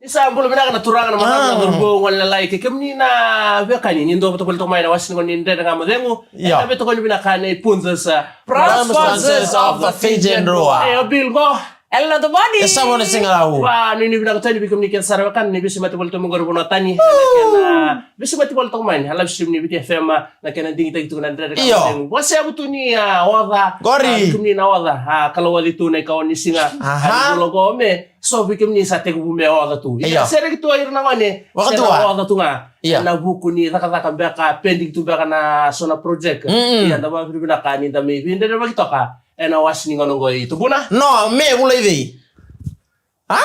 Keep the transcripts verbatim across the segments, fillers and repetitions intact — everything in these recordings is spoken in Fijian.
Sa bula vinaka na turaga, na marama, na cauravou, gone lalai kei kemuni na veiwekani ni dau vata voli toka mai na wase ni gauna ni Dredre Ga Mo Cegu. Io. Ena veitokoni vinaka nei Punjas, a, proud sponsors of the Fijian Drua. E, o Bill qo. Elena Domani. E sa vona siga lau. Va, nuinui vinaka tu yani vei kemuni kece sara wekana ni veisemati voli toka mai qori vanua tani. Ena kena veisemati voli toka mai na live stream ni Viti F M, a, na kena digitaki tu na Dredre Ga Mo Cegu. Io. Vakasevu tu ni, a, oca. Qori. A, vei kemuni na oca, a, kalawati tu na ikaono ni siga. Aha. A, ni bula qo me so vei kemuni sa tekivu me oca tu. Io. Ia, sereki tu o ira na gone. Vakadua. Se na oca tu ga. Io. Ena vuku ni cakacaka beka, pending tu beka na so na project. Mm. Ia, da vakavinavinaka ni da mai veidredrevaki toka ena wase ni gauna qo i Tubuna. No, me vula i vei? A?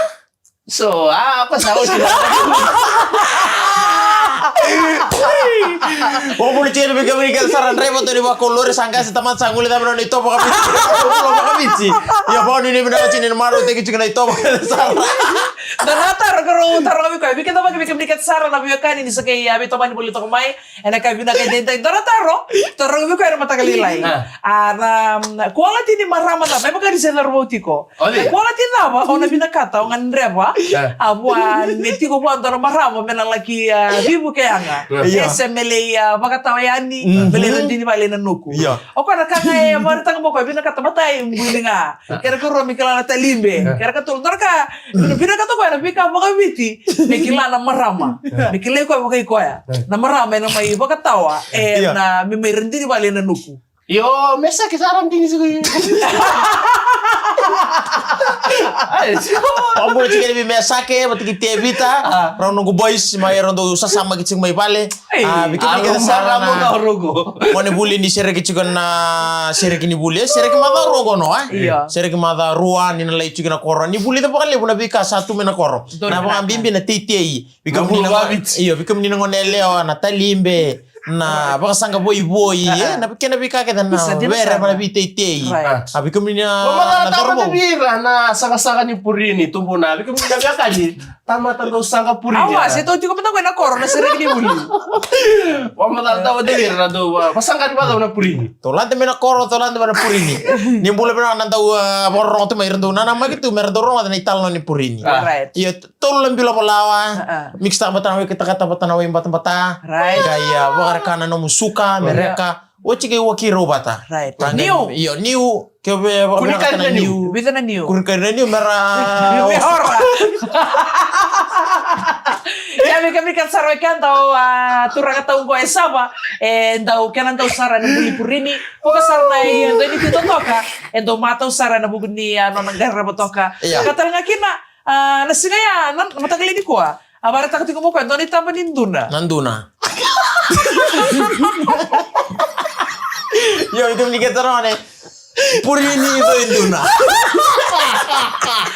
So, a, ko sa oti. Vakavinavinaka tiko vei kemuni kece sara, draiva, dau ni vakalori, sa qase, tamata, sa gole, cava na nona itovo vakaviti. Itovo vakaviti. Ia, vakanuinui vinaka tiko ni marautaki tiko na itovo kece sara. Dua na taro, keirau taroga vei koya. Vei keda vaka, vei kemuni kece sara na veiwekani ni sa qai, a, veitomani voli toka mai ena yakavi vinaka edaidai. Dua na taro, taroga vei koya ena mataka lailai. A. A, na, mm, quality ni marama cava, me vaka ni se cauravou tiko. Oi. Na quality cava o na vinakata, o gadreva, a, vua, me tiko vua dua na marama me na laki, a, veivuke yaga. Io. E se me lai, a, vakatawa yani, me lai radini vale na nuku. Io. O koya na ka ga e vakaraitaka mai o koya, vinakata matai, buli ga. Kena karua me kila na talibe. Kena katolu, dua na ka, vinakata o koya na veika vakaviti, me kila na marama. Me kilai koya vakai koya. Na marama ena mai vakatawa, ena me mai radini vale na nuku. Io, me saki sara dini siko. Ai, siko. Au bula tiko yani vei Mesake, vata kei Tevita. A. Rau noqu boys, mai rau dau sasamaki tiko mai vale. Ei. A, vei kemuni kece sara na gone vuli ni sereki tiko na sereki ni vuli. E sereki macawa rua qo no, e? Io. Sereki macawa rua ni na lai tiko na koro. Ni vulica vakalevu na veika sa tu mai na koro. Na vakabibi na teitei. Vei kemuni na gone, io, vei kemuni na gone yalewa, na talibe, na vakasaqa voivoi, e, na kena veika kece na vere, na veiteitei. Right. A, vei kemuni na, na cauravou. Vei ira na saqasaqa ni purini, Tubuna, vei kemuni na veiwekani, tamata dau saqa purini. Awa, se tou tiko mada qo ena koro na sereki ni vuli. Vamacala tawa de ira na dau, a, vasaqa ni vacava na purini. Tou lade mai na koro, tou lade mai na purini. Ni bula vinaka na dau, a, vakarorogo tu mai, ira dau nanamaki tu me ra dau rogoca na italanoa ni purini. Right. Io, tolu na bilo valawa. A, a. Mix taka vata na wai, takataka vata na wai batabata. Right. Qai, a, vakareka na nomu suka, mereka. Oti qai waki rau vata. Right. Niu. Io, niu. Ke ve, kuri kari na niu. Vica na niu. Kuri kari na niu, mera. Me hora. Ia, vei kemuni kece sara, vei keda, a, turaga tau qo e sava. E dau, kena dau sara na vuli purini. Vaka sara na i, e dau ni totoka. E dau matau sara na vuku ni, a, nona qarava toka. Io. Ka tale ga kina, a, na siga ya, na, na mataka lailai nikua. A vakaraitaka tiko mai o koya, dua na itaba ni duna. Na duna. Io, iko ni kece sara ne. Purini doi duna.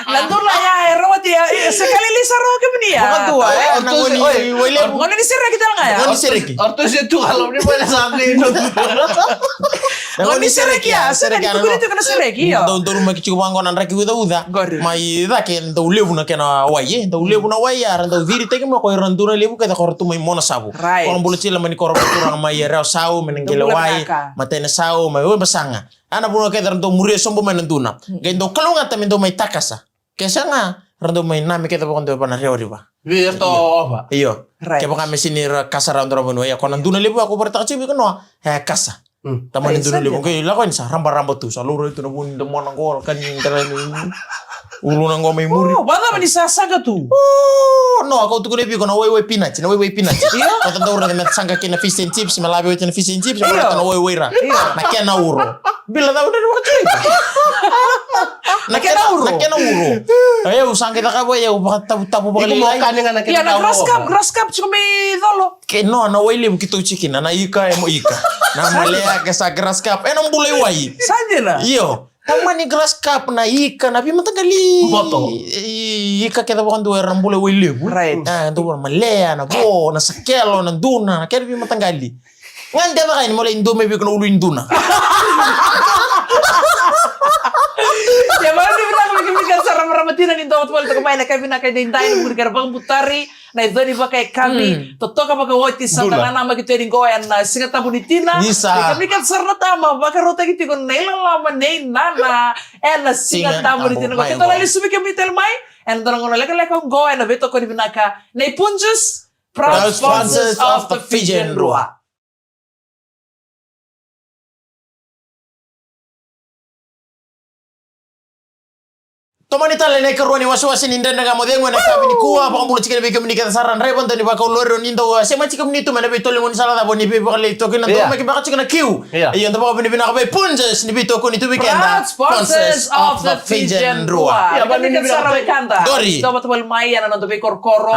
Na duna ya, e rawati ya, e, se ka lailai sara o kemuni ya. Vakadua, e, na gone ni wailevu. Gone ni sereki tale ga ya. Gone ni sereki. Orto se tu alo ni mai na sa qai no duna. Na gone ni sereki ya, sereki ya, na gone ni sereki ya. Dau, dau rumaki tiko vaqo na draki ucauca. Qori. Mai cake, dau levu na kena wai, e. Dau levu na wai, a ra dau ciritaki mai ko ira na duna levu kece ko ra tu mai Monasavu. Right. Ko ra bula tiko mai ni ko ra bula turaga mai Rewa Sau, mai na qele wai, matai na sau, mai Waibasaga. A na vanua kece ra dau muria sobu mai na duna. Qai dau kalougata me dau mai takasa. Ke sega, ra dau mai name kece vakadua vana Rewa River. Vei iratou ova. Io. Right. Kevaka me sini ra kasa ra dua na vanua, ia ko na duna levu a ko vakaraitaka tiko vei kanoa, e kasa. Mm. Tamani duna levu, qai lako yani sa rabaraba tu, sa laurai tu na vu ni domona qo, ka ni dara ni uluna qo mai muri. O, vacava ni sa saqa tu? O, no, a kau tukuna vei iko na waiwai pinati, na waiwai pinati. Io. Ko ta dau raica me saqa kina fish and chips, me lave oti na fish and chips, me raica na waiwai ra. Io. Na kena uro. Bila cau dra ni vakatui. Na kena uro. Na kena uro. E, au sa qai cakava, e, au vakataputapu vakalailai. Ia na grass carp, grass carp tiko mai colo. Ke no, na wai levu keitou tiko kina, na ika, e mo ika. Na malea, ke sa grass carp. E na bula i wai. Sa dina? Io. Tamani grass carp, na ika, na veimataqali. Boto. I, ika kece vakadua era na bula i wai levu. Right. A, dua na malea, na vo, na sakelo, na duna, na kena veimataqali. Ga de caka yani mo lai dua mai vei iko na ulu ni duna. Ia, vakavinavinaka vei kemuni kece sara marama tina ni dau vata voli toka mai ena yakavi vinaka edaidai, na muri kera vakabutari na iconi vakayakavi. Mm. Totoka vakaoti, sa da nanamaki tu yani qo ena Siga Tabu ni Tina. Isa. Vei kemuni kece sara na tama vakarautaki tiko na ilawalawa nei nana ena Siga Tabu ni Tina. Keitou lai lesu vei kemuni tale mai. Ena dua na gauna lekaleka oqo ena veitokoni vinaka nei Punjas, proud sponsors of the Fijian Drua. Tomani tale na ikarua ni wasewase ni Dredre Ga Mo Cegu ena yakavi nikua. Vakabula tiko yani vei kemuni kece sara na draiva dau ni vakaulori, o ni dau, a, sema tiko kemuni tu mai na veitoliqu ni sala cava o ni veivakalei toka kina. Dau maki baka tiko na kiu. Io, da vakavinavinaka vei Punjas ni veitokoni tu vei keda. Proud sponsors of the Fijian Drua. Io, vakavinavinaka sara vei keda. Qori. Dau vata voli mai ena noda veikorokoro.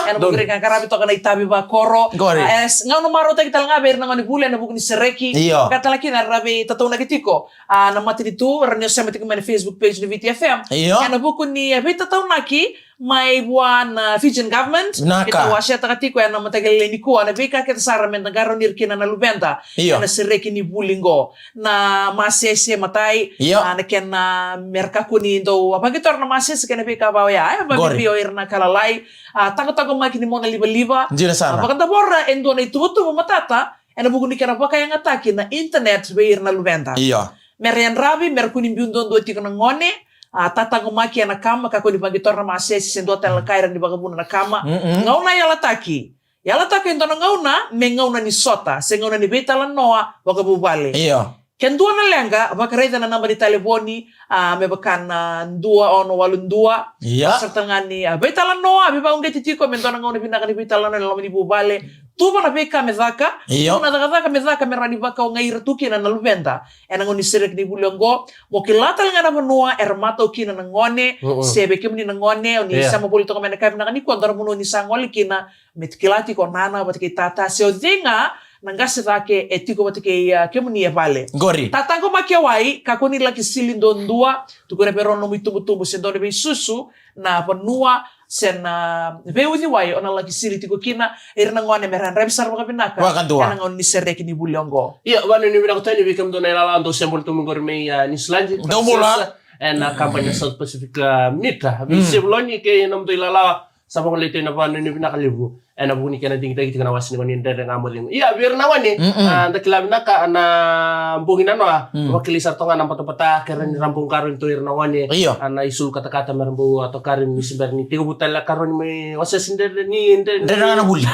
Ena vuku ni qaravi toka na itavi vakoro. Qori. A, e, gauna marautaki tale ga vei ira na gone vuli ena vuku ni sereki. Io. Ka tale kina era veitataunaki tiko, a, na matanitu, ra ni sema tiko mai na Facebook page ni Viti F M. Io. Ena vuku ni, e, veitataunaki mai vua na Fijian government. Vinaka. Keitou waseataka tiko ena mataka lailai nikua na veika kece sara meda qarauni ira kina na luveda. Io. Ena sereki ni vuli qo. Na masese matai. Io. A, na kena, me ra kakua ni dau, a, vaqatora na masese kei na veika vaka oya. E, vabibi o ira na ka lalai. A, taqotaqomaki ni mona livaliva. Dina sara. A, vakadavora e dua na ituvatuva matata ena vuku ni kena vakayagataki na internet vei ira na luveda. Io. Me ra yadravi, me ra kua ni biu duadua tiko na gone, a, tataqomaki ena kama, kakua ni vaqatora na masese se dua tale na ka e rawa ni vakavuna na kama. Mm-mm. Gauna yalataki. Yalataki e dua na gauna me gauna ni sota, se gauna ni veitalanoa vakavuvale. Io. Ke dua na leqa, vakaraica na naba ni talevoni, a, me vaka na dua ono walu dua. Io. Sara tale ga ni, a, veitalanoa, veivakauqeti tiko, me dua na gauna vinaka ni veitalanoa ena loma ni vuvale. Tuva na veika me caka, io, tuva na cakacaka me caka, me rawa ni vakaogai ira tu kina na luveda ena gauna ni sereki ni vuli oqo. Mo kila tale ga na vanua era matau kina na gone, mm-mm, se vei kemuni na gone o ni, io, sema voli toka mai ena yakavi vinaka nikua, dua na vanua ni sa gole kina, me kila tiko o nana vata kei tata, se o cei ga na qase cake e tiko vata kei, a, kemuni e vale. Qori. Tataqomaki e wai, kakua ni laki sili duadua, tukuna vei rau na nomu itubutubu se dua na veisusu, na vanua, se na veiuciwai o na laki sili tiko kina. Ira na gone me ra yadravi sara vakavinaka. Vakadua. Ena gauna ni sereki ni vuli oqo. Io, vakanuinui vinaka tale vei kemudou na ilala dou sema voli tu mai qori mai, a, Niusiladi. Dou bula. Ena kabani na South Pacific, a, Meat. Vei, mm, Sevuloni kei nomudou ilala, sa vagolei tu na vakanuinui vinaka levu ena vuku ni kena digitaki tiko na wase ni gone ni Dredre Ga Mo Cegu. Ia, vei ira na gone, mm-mm, a, da kila vinaka na bogi nanoa, mm, vakilai sara toka ga na batabata, ke rawa ni ra bau qarauni tu ira na gone. Io. A, na isulu katakata me ra bau, a, tokari ni se bera ni tekivu tale na karoni mai wasewase ni Dredre, ni Dredre, Dredre Ga Na Vuli.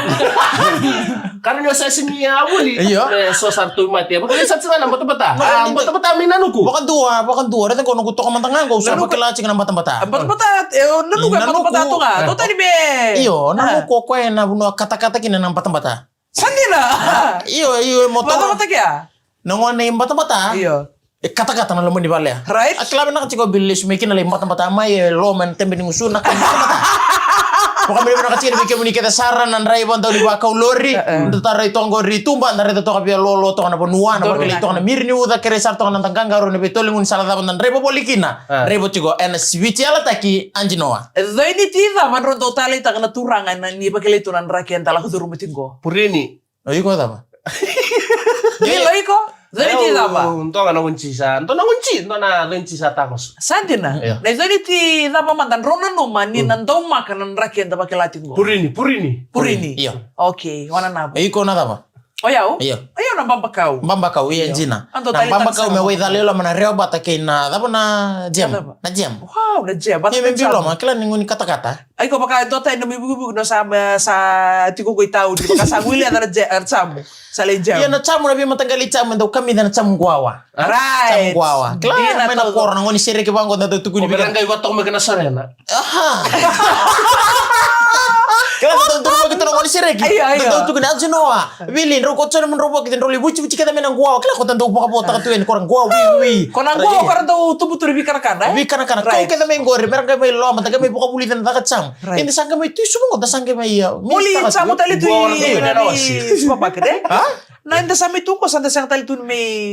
Karoni wasewase ni, a, vuli. Io. E, so sara tauvimate. Vakilai sara toka ga na batabata. A, batabata mai Nanuku. Vakadua, vakadua. Raica qo, Nanuku toka mada ga qo, sa vakila tiko na batabata. Batabata, e, o Nanuku e batabata toka ga. Dua tani me. Io, Nanuku o koya na vanua katakata kina na batabata. Sa dina. Io, io, mo toka. Batabata kea? Na gone i batabata. Io. E katakata na loma ni vale. Right. A kila vinaka tiko o Billy lesu mai kina lai batabata mai e loma ena tebe ni gusu na kai batabata. Vakavinavinaka tiko vei kemuni kece sara na draiva dau ni vakaulori. E, e. Da tarai toka qori i tuba, da raica toka via lolo toka na vanua, na vakilai toka na miri ni uca, kerei sara toka na da qaqarauni veitoliqu ni sala cava da draiva voli kina. E. Draiva tiko ena siviti yalataki Anjinoa. Cei ni ti cava drau dau taleitaka na turaga ena ni vakilai tu na draki eda lako curuma tiko qo? Purini. O iko cava? Iko, iko? Cei ni ti cava? Dua ga na gone ti sa, dua na gone ti, dua na gone ti sa takoso. Sa dina? Io. Na cei ni ti cava mada drau nanuma ni na daumaka na draki eda vakila tiko qo? Purini, purini. Purini. Io. Okay, o na nava. Iko na cava? O yau? Io. O yau na babakau. Babakau, ia, io, dina. Na babakau me waicala i loma na rewa vata kei na cava, na jam. Na cava? Na jam. Wow, na jam. Ia me biu loma, kila ni gone katakata. Ai, ko vaka e dua tani na nomu ivukivuki, no sa, sa tiko ko i tauni, vaka sa wili a na je-, a, jamu. Sa lai jamu. Ia na jamu, na veimataqali jamu, e dau kamica na jamu quawa. Right. Jamu quawa. Kila, dina, mai na koro, na gone sereki vaqo, na dau tukuni vei keda. O me ra qai vatoka mai kina sorena. Aha. Kila, na dau tukuni mai kina na gone sereki. Io, io. Na dau tukuni, a, you know, a. Vili, drau ko tsone mo drau vakiti, drau lai vucivuci kece mai na quawa. Kila, ko ta dau vakavotaka tu yani, ko ra quawa, wi, wi. Ko na quawa, ko ra dau tubu tu ri veikanakana, e? Veikanakana. Right. Kau kece mai qori, me ra qai mai loma, da qai mai vakavulica na caka jamu. Right. Eda sa qai mai tu i Suva qo, da sa qai mai, ia, voli jamu tale tu i, i supermarket, e? Ha? Na eda sa mai tu qo, sa da sega tale tu ni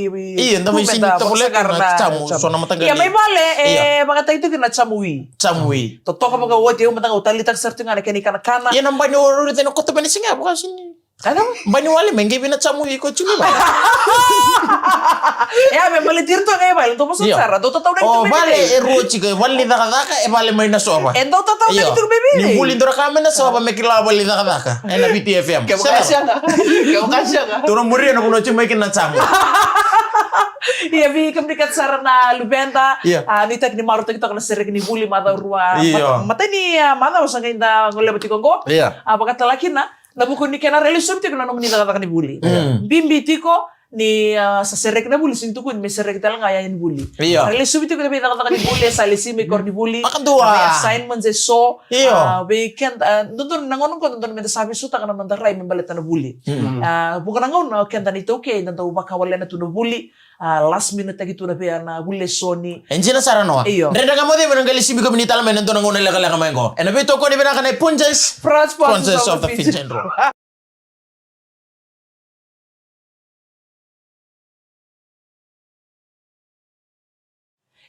mai, i, eda mai sini tovolea na jamu, so na mataqali. Ia mai vale, e, vakataki tu kina na jamu wi. Jamu wi. Totoka vakaoti, au mada ga au taleitaka sara tu ga na kena ikanakana. Ia na bani o rau rita na koto bani siga, vaka sini. Bani wale me qai vei na jamu wi ko tiko mai. E, a me baleti ira tu ga e vale, dou vosa sara, dou tatau na. O, vale e rua tiko, e vale ni cakacaka, e vale mai na sova. E dou tatau na tu mai vei. Ni vuli dou ra ka mai na sova, me kila vale ni cakacaka. E na Viti F M. Ke vaka sega. Ke vaka sega. Tou na muria na vanua tiko mai kina na jamu. Ia, vei kemuni kece sara na luveda, ia, a, nuitaki ni marautaki toka na sereki ni vuli macawa rua. Ia. Mata-, matai ni, a, macawa sa qai da goleva tiko qo. Ia. A, vakatale kina, na vuku ni kena ra lesuvi tiko na nomuni cakacaka ni vuli. Mm. Bibi tiko ni, a, sa sereki na vuli, sega ni tukuni me sereki tale ga ya ni vuli. Ia. Ra lesuvi tiko na veicakacaka ni vuli, e sa lesi mai koro ni vuli. Vakadua. Na vei assignments e so. Ia. A, vei keda, a, dodonu na gauna qo, dodonu meda sa veisautaka na noda rai me baleta na vuli. Mm. A, vuqa na gauna o keda na iTaukei, da dau vakawalena tu na vuli. A, last minute taki tu na vei na vuli lesoni. E dina sara noa. Io. Dredre ga mo cei me na qai lesi biko mini tale mai na dua na gauna lekaleka mai qo. Ena veitokoni vinaka nei Punjas. Proud sponsors of the Fijian Drua.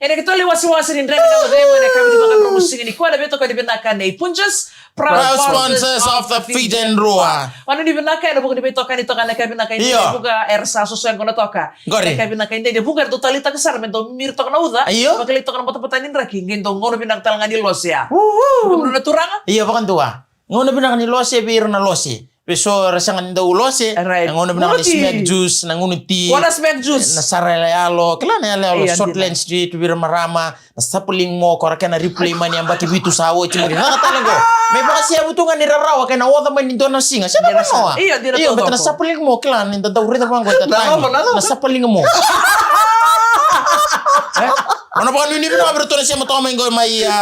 Ena keitou lai wasewase ni Dredre Ga Mo Cei ena yakavi ni vakadromu siga nikua, ena veitokoni vinaka nei Punjas. Proud sponsors of the Fijian Drua. Vanuinui vinaka, ena vuku ni veitokani toka ena yakavi vinaka, io, ni vuka era sa soso yaqona toka. Qori. Ena yakavi vinaka, ni vuka era dau taleitaka sara me dau miri toka na uca. Io. Vakilai toka na batabata ni draki, qai dau gauna vinaka tale ga ni lose ya. Uhu. Gauna na turaga. Io, vakadua. Gauna vinaka ni lose vei ira na lose. Vei so era sega ni dau lose. Right. Na gauna vinaka ni smack juice, na gauna ti. Kua na smack juice. Na sara yaloyalo, kila na yaloyalo, io, Shortland Street, vei ira marama. Na sapaling mo, ko ra kena replay mai ni yabaki vitu sa oti mo ni caka tale qo. Me vakasevu tu ga ni rarawa kei na oca mai ni dua na siga. Sega na manoa. Io, dina. Io, totoka. Beta na sapaling mo, kila ni da dau raica vaqo e tatani. Na cava, na cava? Na sapaling mo. E? Nona vakanuinui vinaka vei ratou na sema toka mai qo mai, a,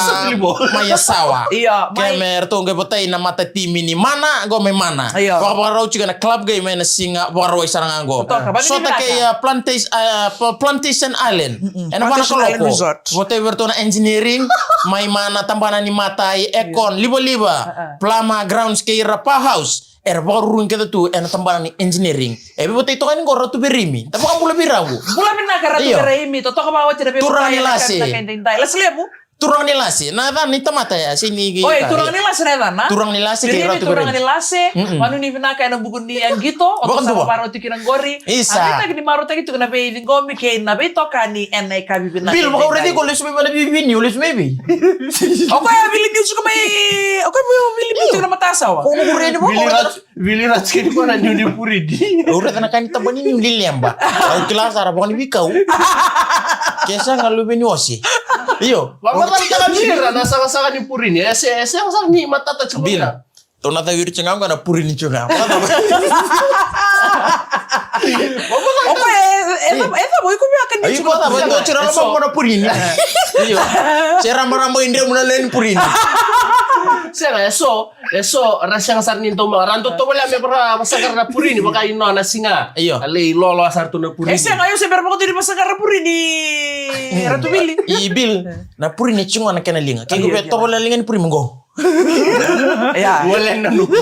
sapaling mo. Mai Yasawa. Io, mai. Ke me ratou qai votai na mata timi ni Mana, qo mai Mana. Io. Vakavakarau tiko na club game ena siga Vakarauwai sara ga qo. Totoka, vakanuinui vinaka. Sota kei, a, Plantation, a, Pl-, Plantation Island. Mm-mm. Ena Plantation Island Resort. Vakakaloko. Votai vei ratou na engineering, mai Mana, tabana ni matai, aircon, livaliva, a, a, plama, grounds kei ira power house. Era vakarurugi kece tu ena tabana ni engineering. E veivotai toka ni qo Ratu Verimi. Da vakabula vei Ratu. Bula vinaka Ratu Verimi, totoka vakaoti na veivotai. Turaga ni Lase. Lase levu. Turaga ni Lase, na yacana ni tamata ya, se ni... Oi, Turaga ni Lase na yacana. Turaga ni Lase kei Ratu Verimi. Turaga ni Lase, mm-mm, vanuinui vinaka ena vuku ni qito o sa vakarautaki kina qori. Isa. A, nuitaki ni marautaki tiko na veiciqomi kei na veitokani ena yakavi vinaka. Bil, vakauraici iko lesu mai vei na vivini, o lesu mai vei. O koya vili niu tiko mai, o koya vili niu tiko na matasawa. Ko noqu reni vaka. Vili ra tiko ni ko na niu ni purini. Au raica na ka ni taba ni niu ni leba. Au kila sara vaka ni veikau. Ke sa ga luve ni ose. Io. Vakamataka vei ira na saqasaqa ni purini. E se, e sega sara ni matata tiko. Bil. Tou na caviri tiko ga qo na purini tiko ga. O koya e, e, e cava, o iko via ka ni tiko. Iko cava, dou tiko ga mo na purini. Io. Se ra marama i dremu na lewe ni purini. Sega, e so, e so, ra sega sara ni dau ma, ra dau tovolea me vara, vasaqara na purini, vaka i nona siga. Io. A lei loloa sara tu na purini. E sega, io, se bera vakadua ni vasaqara na purini. Ratu Vili. I Bil, na purini e tiko ga na kena liga. Ke iko via tovolea na liga ni purini qo. Ia. Wale na nuku.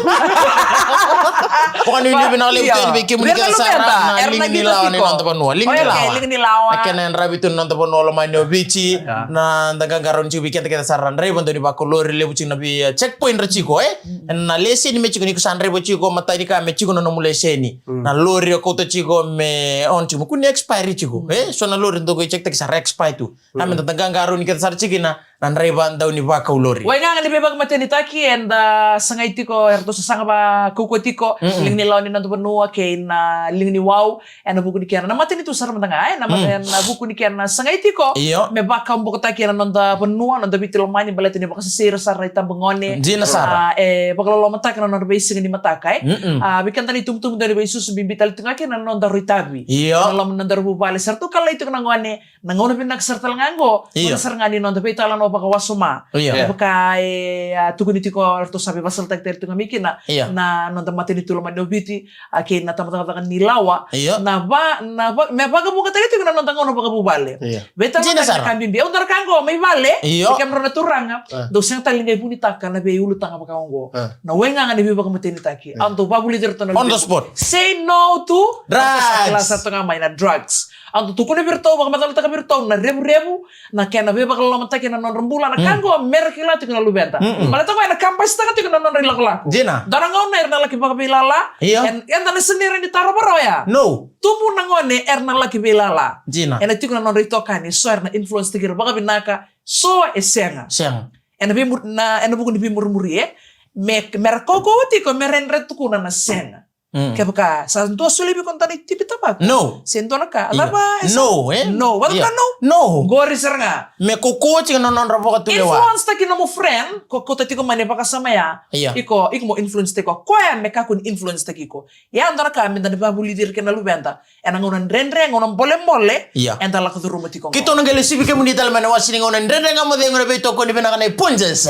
Vakanuinui vinaka levu tale vei kemuni kece sara na liga ni lawa ni noda vanua. Liga ni lawa. Liga ni lawa. Na kena yadravi tu ni noda vanua lomani o Viti. Ia. Na da qaqarauni tiko vei keda kece sara na draiva dau ni vakalori levu tiko na vei, e, checkpoint ra tiko, e? Mm. Na leseni me tiko ni ko sa draiva tiko, matai ni ka me tiko na nomu leseni. Mm. Na lori o kauta tiko me on tiko, me kua ni expire tiko, e? So na lori dau qai check taki sa ra expire tu. Na meda da qaqarauni kece sara tiko kina na draiva dau ni vakau lori. Waigaga ni veivakamatenitaki eda sagai tiko, eratou sasaga vakaukauwa tiko, mm-mm, liga ni lawa ni noda vanua kei na liga ni wau, ena vuku ni kena, na matanitu sara mada ga, e, na mata-, mm, ena vuku ni kena sagai tiko, io, me vakabokotaki ena noda vanua, noda Viti lomani, baleta ni vakasesei ira sara na itabagone. Dina sara. A, e vakalolomataka na nodra veisiga ni mataka, e. Mm-mm. A, vei keda na itubutubu dau ni veisusu, bibi tale tu ga kina na noda rui tavi. Io. Na loma ni noda vuvale, sa ratou kalai tiko na gone, na gauna vinaka sara tale ga qo, io, gauna sara ga ni noda veitalanoa vakawasoma. Io. Me vaka e, a, tukuni tiko, ratou sa veivakasalataki tale tiko ga mai kina, io, na noda matanitu lomani o Viti, a, kei na tabacakacaka ni lawa. Io. Na va, na va, me vakavuqa tale tiko na noda gauna vakavuvale. Io. Veitalanoa tale na ka bibi. Au dara ka qo, mai vale. Io. Kemudrau na turaga. A. Dou sega tale ni qai vunitaka na veiulutaga vaka oqo. A. Na waigaga ni veivakamatenitaki. A. Au dau vavulici iratou na... On the spot. Say no to drugs. Sa toka mai na drugs. Au dau tukuna vei iratou, vakamacalataka vei iratou na revurevu, na kena veivakalolomataki na nodra bula, na ka qo me ra kila tiko na luveda. Mm-mm. Baleta qo ena kabasitaka tiko na nodra ilakolako. Dina. Dua na gauna era na laki vakaveilala. Io. En, eda na sega ni rawa ni tarova rawa ya. No. Tubu na gone era na laki veilala. Dina. Ena tiko na nodra itokani, so era na influence tiko ira vakavinaka, so e sega. Sega. Ena veimur-, na, ena vuku ni veimurimuri, e. Me, me ra kaukauwa tiko, me ra, ra tukuna na sega. Mm. Kevaka sa dua solia vei iko dua na itipi tavako. No. Se dua na ka. Io. Cava e sa- No, eh? No. Vata Io. ka no? No. Qori sara ga. Me kaukaua tiko na nodra vakatulewa. Influence taki nomu friend, ko kauta tiko mai na vakasama ya. Io. Iko, iko mo influence taki koya. Koya me kakua ni influence taki iko. Ya dua na ka me da na vavulici ira kina na luveda. Ena gauna dredre, gauna bolebole. Io. Eda lako curuma tiko qo. Keitou na qai lesi vei kemuni tale mai na wase ni gauna dredre ga mo cegu na veitokoni vinaka nei Punjas.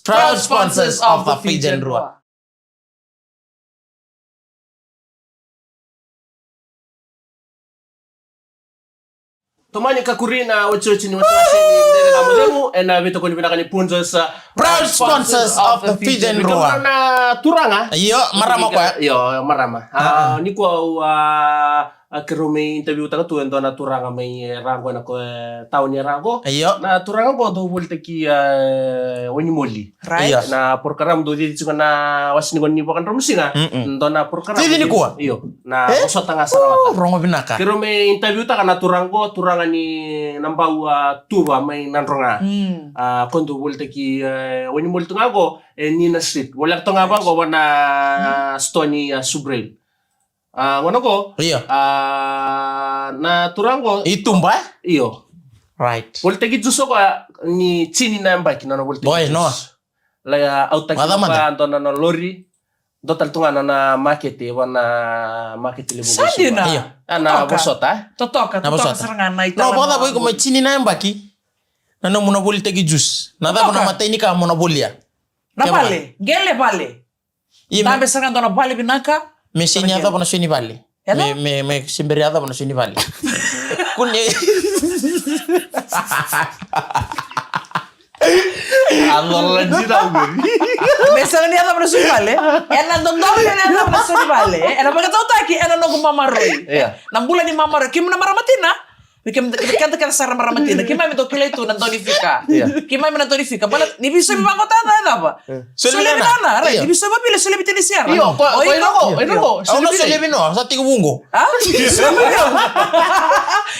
Proud sponsors of the Fijian Drua. Tomani kakuri na otioti ni wasewase ni dredre ga mo cegu ena veitokoni vinaka ni Punjas. Proud sponsors of the Fijian Drua. Na turaga. Io, marama koya. Io, marama. Ah, ah. Nikua au a, a keirau mai interview taka tu e dua na turaga mai e Raqo ena ko e tauni e Raqo. Io. Na turaga qo dau volitaki e wainimoli. Right. Io. Na program dau cici tiko na wase ni gauna ni vakadromusiga. Mm-mm. Dua na program. Cici nikua? Io. Na vosota ga sara vata. Rogo vinaka. Keirau mai interview taka na turaga qo, turaga ni Nabau a Tuva mai Nadroga. Mm. A ko dau volitaki e wainimoli tu ga qo e Nina Street. Voleka toka ga vaqo vana store ni a Subrail. A gona qo. Io. A na turaga qo. I tuba, eh? Io. Right. Volitaki juice qo ni tini na yabaki na nona volitaki juice. Boy, no. Lai a autaki qo dua na nona lori. Dua tale tu ga na nona makete, vana makete levu. Sa dina. Io. A na vosota, eh? Totoka, totoka sara ga na itaba. No, vakacava iko mai tini na yabaki? Na nomu na volitaki juice. Na cava na imatai ni ka mo na volia? Na vale, qele vale. Ia, me dabe sara ga dua na vale vinaka. Me sega ni yacova na sua ni vale. Me, me, me se bera yacova na sua ni vale. Kune. A lola dina qori. Me sega ni yacova na sua ni vale. Ena dodonu me na yacova na sua ni vale. Ena vakatautaki ena noqu mamaroi. Io. Na bula ni mamaroi. Kemuni na marama tina. Vei keda, keda, keda sara marama tina. Keimami dau kilai tu na dau ni fika. Io. Keimami na dau ni fika. Baleta ni veisovi vaqo tada e cava? Solia vinaka. Right. Io. Ni veisovi vavili, solia vei Tenisiara. Io, ko, o iko, o iko. Au na solia vei Noa, sa tiko vuqo. A?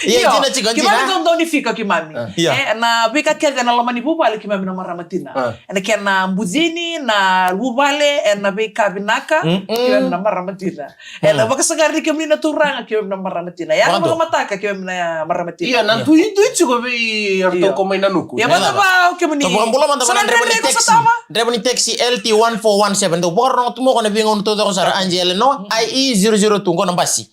Io, dina tiko, dina. Keimami dau dau ni fika keimami. Io. E, na veika kece ena loma ni vuvale keimami na marama tina. Ena kena bucini, na vuvale, ena veika vinaka, keimami na marama tina. Ena vakasaqarai kemuni na turaga, keimami na marama tina. Ena vakamataka, keimami na marama tina. Ia, na duidui tiko vei iratou ko mai Nanuku. Ia, vakacava o kemuni? Tou vakabula mada vei na draiva ni taxi. Draiva ni taxi L T one four one seven. Tou vakarorogo tu mai qo na veigauna taucoko sara, Angie Eleanor, I E zero zero two, qo na basi.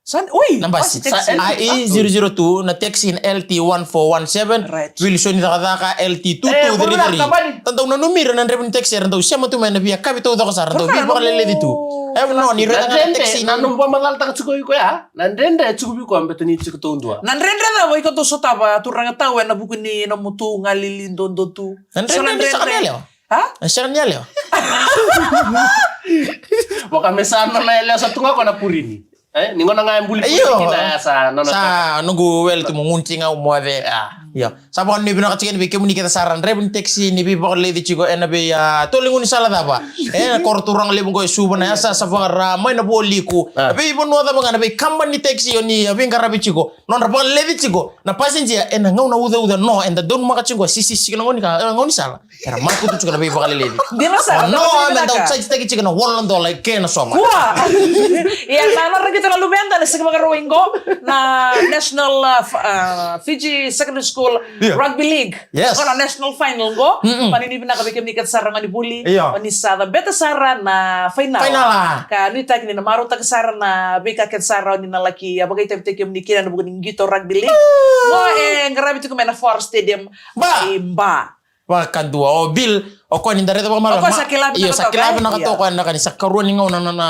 Sa, oi, na basi, basi, taxi. I E zero zero two, na taxi na L T one four one seven. Right. Wilson Cakacaka, L T two two three three. Tou dau nanumi ira na draiva ni taxi era dau sema tu mai na veiyakavi taucoko sara, dau veivakaleleci tu. E, no, ni raica ga na taxi na nomu vakamacalataka tiko iko ya. Na dredre e tiko vei iko, a beta ni tiko taudua. Na dredre cava iko dau sotava, turaga tau, ena vuku ni nomu tu galili dodo tu? Na dredre ni saka ni yalewa. A? Na saka ni yalewa. Vaka me sa nona yalewa sa tu ga ko na purini. E, ni gona ga e buli kina ya sa nona. Sa noqu wele tu mo gunu tiko ga au moce. Ia. Sa vakanuinui vinaka tiko yani vei kemuni kece sara draiva ni taxi ni veivakaleleci tiko ena vei, a, tolo ni gaunisala cava. E, na koro turaga levu qo e Suva, na yasayasa vakara mai na Vualiku. A. Veivanua cava ga na veikabani ni taxi o ni, a, veiqaravi tiko. Nodra vakaleleci tiko na passenger ena gauna ucauca, no, eda donumaka tiko qo, sisisi tiko na gauni ka, e, gaunisala. Era makutu tiko na veivakaleleci. Dina sara, no, me dau charge taki tiko na wall na dola e kena soma. Kua. Ia, na nodra qito na luveda na siga Vakarauwai qo, na National, a, F-, a, Fiji Secondary School Rugby League. Yes. Qo na national final qo. Mm-mm. Vakanuinui vinaka vei kemuni kece sara gone vuli. Io. O ni sa cabeta sara na final. Final. Ka nuitaki ni na marautaka sara na veika kece sara o ni na laki, a, vakaitavitaki kemuni kina ena vuku ni qito rugby league. Qo e qaravi tiko mai na Forest Stadium. Ba. I Ba. Vakadua o Bill, o koya ni da raica vakamalua. O koya sa kila vinaka toka, e? Io, sa kila vinaka toka, e, na ka ni sa karua ni gauna na, na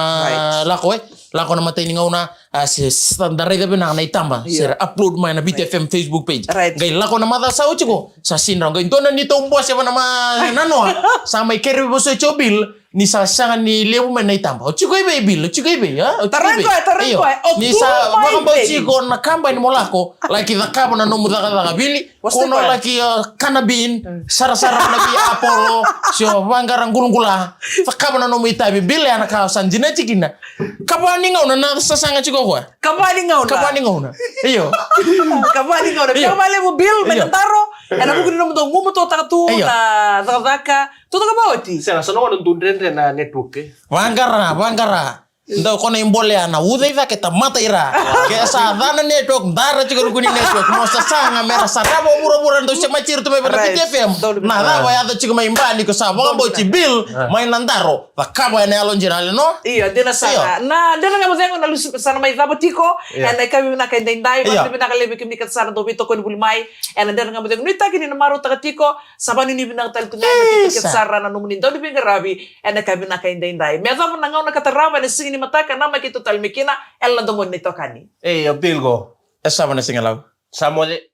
lako, e? Lako na imatai ni gauna, a, se, sa da raica vinaka na itaba. Io. Se ra upload mai na Viti F M Facebook page. Right. Qai lako na macawa sa oti qo, sa sega ni rawa. Qai dua na neitou bose va na ma-, na noa. Sa mai kere vosoti o Bill, ni sa sega ni levu mai na itaba. O tiko i vei, Bill? O tiko i vei, a? O tiko i vei? Tarai koya, tarai koya. Io. Ni sa vakabauti iko na kabani mo lako, laki cakava na nomu cakacaka, Bill. Ko na laki, a, kana bean, sarasara na vei apolo, se o vaqara qulaqula, cakava na nomu itavi, Bill, ya na ka sa dina tiko kina. Kava ni gauna na sasaga tiko koya. Kava ni gauna. Kava ni gauna. Io. Kava ni gauna. Io. Kava levu, Bill, me na taro, ena vuku ni nomudou gumatuataka tu na cakacaka, tu cakava oti. Sega, sa na gauna dau dredre na network, e. Vaqara, vaqara. Dau kona i bolea na uca i cake tamata i ra. Ke sa ca na network, dara tiko ruku ni network. Mo sasaga me ra sarava o vuravura dau se machiri tu mai vei na Right. Viti F M. Dau ni Na vinaka. Cava yaco tiko mai Bani ko sa vakabauti Bill mai na daro. Cakava ena yalo dina, no? Io, dina sara. Io. Na dina ga mo cegu na lusi sa na mai cava tiko. Io. Ena ikavi vinaka edaidai, Io. Vata vinaka levu kemuni kece sara dau veitokoni vuli mai. Ena dina ga mo cegu nuitaki ni na marautaka tiko. Sa vanuinui vinaka tale tu ga na Isa. Kece sara na nomuni dau ni veiqaravi. Ena ikavi vinaka edaidai. Me yacova na gauna ka tarava ena siga ni mataka, na mai keitou tale mai kina, ela na domoni na itokani. Ei, o Bill qo. E sava na siga lau. Sa moce.